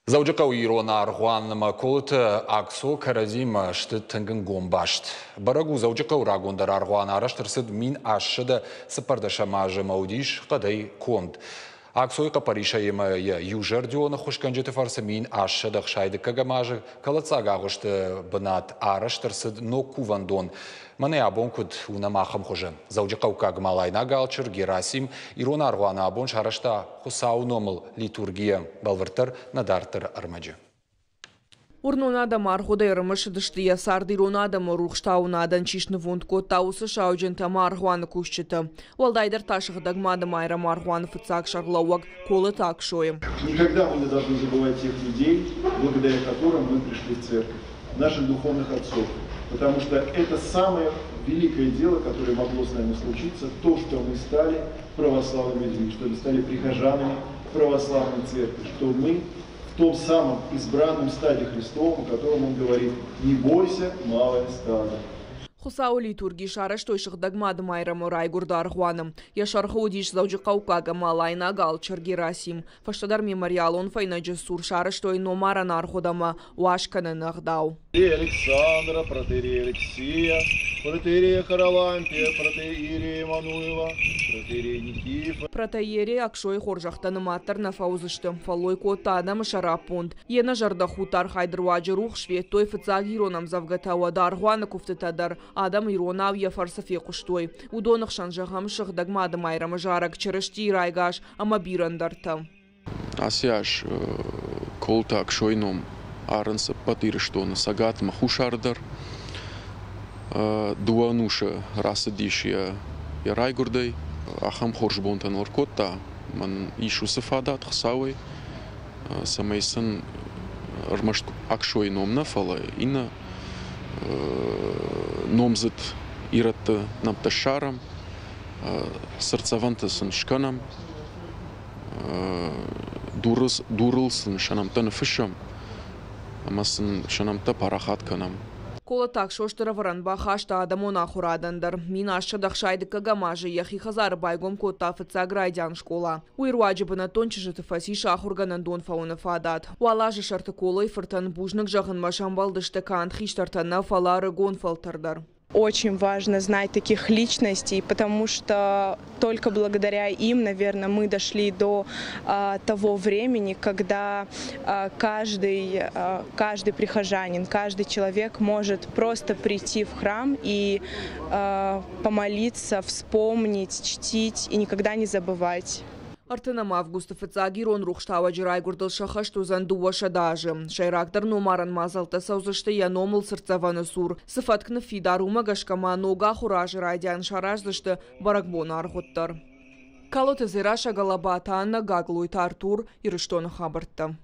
Дзӕуджыхъӕуы ирон аргъуан ӕмӕ Колыты Аксо кӕрӕдзимӕ сты тынг ӕнгом баст. Бӕрӕг у, Дзӕуджыхъӕуы рагондӕр аргъуан арӕзт ӕрцыд 1814 азы ӕмӕ уыдис хъӕдӕй конд. Аксойы хъӕппӕрисӕй ӕмӕ йӕ иузӕрдион ӕххуысгӕнджыты фӕрцы 1869 азы кӕлӕддзаг агъуысты бынат арӕзт ӕрцыд ног кувӕндон. Мӕнӕ абон куыд уынӕм ахӕм хуызы. Дзӕуджыхъӕуккаг Малайнаг алчыр Герасим ирон аргъуаны абон сарӕзта Хуыцауы номыл литургийӕ, бӕлвырддӕр нӕ дарддӕры ӕрмӕджы. Уырнон адӕм аргъуыдӕй ӕрымысыдысты, йӕ цард ирон адӕмы рухстауынадӕн чи снывонд кодта, уыцы сауджынтӕ ӕмӕ аргъуаны кусджыты. Уӕлдайдӕр та Сыгъдӕг Мады Майрӕмы аргъуаны фыццаг сӕргълӕууӕг Колыты Аксойы. Никогда мы не должны забывать тех людей, благодаря которым мы пришли в церковь, наших духовных отцов, потому что это самое великое дело, которое могло с нами случиться, то, что мы стали православными людьми, что мы стали прихожанами православной церкви, что мы в том самом избранном стаде Христовом, о котором он говорит: «Не бойся, малое стадо». Хуыцауы литурги сарӕзтой Сыгъдӕг Мады Майрӕмы райгуырды аргъуаны. Йӕ сӕргъы уыдис Дзӕуджыхъӕуккаг ӕмӕ Алайнаг алчыр Герасим. Фӕстӕдӕр мемориалон фӕйнӕджы цур сарӕзтой номарӕн аргъуыд ӕмӕ уаз кӕныны ӕгъдау. Александра, протоиерея Алексея, протоиерея Харалампия, протоиерея Эммануила, протоиерея Никифа. Протоиерей Аксойы хорзӕхтӕ нымаддӕр нӕ фӕуыдзысты. Фӕллой кодта адӕмы сӕраппонд. Йе нӕзӕрдӕхудт архайды руаджы рухс федтой фыццаг ирон ӕмдзӕвгӕтӕ, уӕдӕ аргъуаны куывтытӕ дӕр адӕм иронау йӕ фӕрцы фехъуыстой. Уыдоны хсӕн, зӕгъӕм, Сыгъдӕг Мады Майрӕмы зарӕг, Чырыстийы райгас ӕмӕ бирӕ ӕндӕртӕ. Ацы аз Колыты Аксойы ном арынц ӕппӕт Ирыстоны Цӕгат ӕмӕ Хуссар дӕр. Дыууӕ ӕнусы рацыдис йӕ райгуырдӕй. Ахӕм хорз бонтӕ ныл ӕркодта. Мӕн ис уыцы фадат Хуыцауӕй, цӕмӕй сын ӕрмӕст Аксойы ном нӕ, фӕлӕ иннӕ номдзыд ирӕтты нӕмттӕ ссарӕм, цыртдзӕвӕнтӕ сын скӕнӕм. Дурыл сын сӕ нӕмттӕ ныффыссӕм ӕмӕ сын сӕ нӕмттӕ парахат кӕнӕм. Колотаг Состыр ӕвӕрӕн бахаста адӕмон ахуырадӕн дӕр. 1869 азы йӕхи хӕдзары байгом кодта фыццаг райдиан скъола. Уый руаджы бынӕттон чызджыты фӕцис ахуыргӕнӕндон фӕуыны фадат. Уал азы сӕрты Колойы фыртӕн бузныг зӕгъынмӕ сӕмбӕлдысты канд хистӕртӕ нӕ, фӕлӕ ӕрыгон фӕлтӕр дӕр. Очень важно знать таких личностей, потому что только благодаря им, наверное, мы дошли до того времени, когда каждый прихожанин, каждый человек может просто прийти в храм и помолиться, вспомнить, чтить и никогда не забывать. 30 августы фыццаг ирон рухстауӕджы райгуырдыл сӕххӕст уыдзӕн 200 азы. Сӕйрагдӕр номарӕн мадзӕлттӕ цӕудзысты йӕ номыл цыртдзӕвӕны цур. Цы фӕтк ныффидар, уымӕ гӕсгӕ ма ног ахуыры азы райдиан сараздзысты бӕрӕгбоны аргъуыд дӕр. Калоты Дзерассӕ, Галабаты Анна, Гаглойты Артур, Ирыстоны хабӕрттӕ.